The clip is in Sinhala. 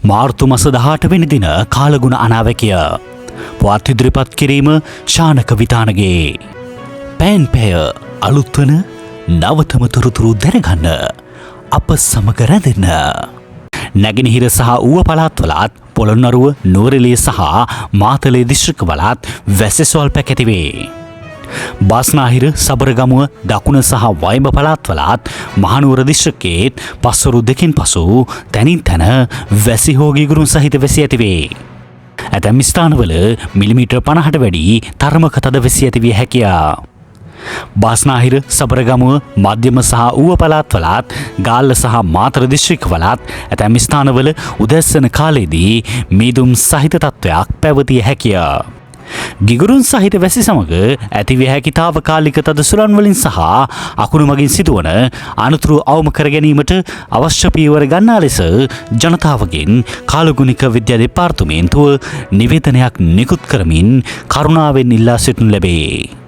මාර්තු මස 18 වෙනි දින කාලගුණ අනාවැකිය. පුවත් ඉදිරිපත් කිරීම ශානක විතානගේ. පෑන් පැය අලුත්වන නවතම තොරතුරු දැනගන්න අප සමග රැඳෙන්න. නැගෙනහිර සහ ඌව පළාත්වලත්, පොළොන්නරුව, නුවරඑළිය සහ මාතලේ දිස්ත්‍රික්කවලත් වැසි ස්වල්පයක් ඇතිවේ. බස්නාහිර, සබරගමුව, දකුණ සහ වයඹ පළාත්වලත්, මහනුවර දිස්ත්‍රික්කයේත් පස්වරු 2න් පසු තැනින් තැන වැසි හෝ ගිගුරුන් සහිත වැසි ඇතිවේ. ඇතැම් ස්ථානවල මිලිමීටර් 50ට වැඩි තරමක තද වැසි ඇතිවිය හැකිය. බස්නාහිර, සබරගමුව, මධ්‍යම සහ ඌව පළාත්වලත්, ගාල්ල සහ මාතර දිස්ත්‍රික්කවලත් ඇතැම් ස්ථානවල උදැස්සන කාලයේදී මීදුම් සහිත තත්ත්වයක් පැවතිය හැකිය. ගිගුරුන් සහිත වැසි සමග ඇතිවිය හැකි තාවකාලික තද සුළං වලින් සහ අකුණු මගින් සිදුවන අනතුරු අවම කර ගැනීමට අවශ්‍ය පියවර ගන්නා ලෙස ජනතාවගෙන් කාලගුණික විද්‍යා දෙපාර්තමේන්තුව නිවේදනයක් නිකුත් කරමින් කරුණාවෙන් ඉල්ලා සිටිනු ලැබේ.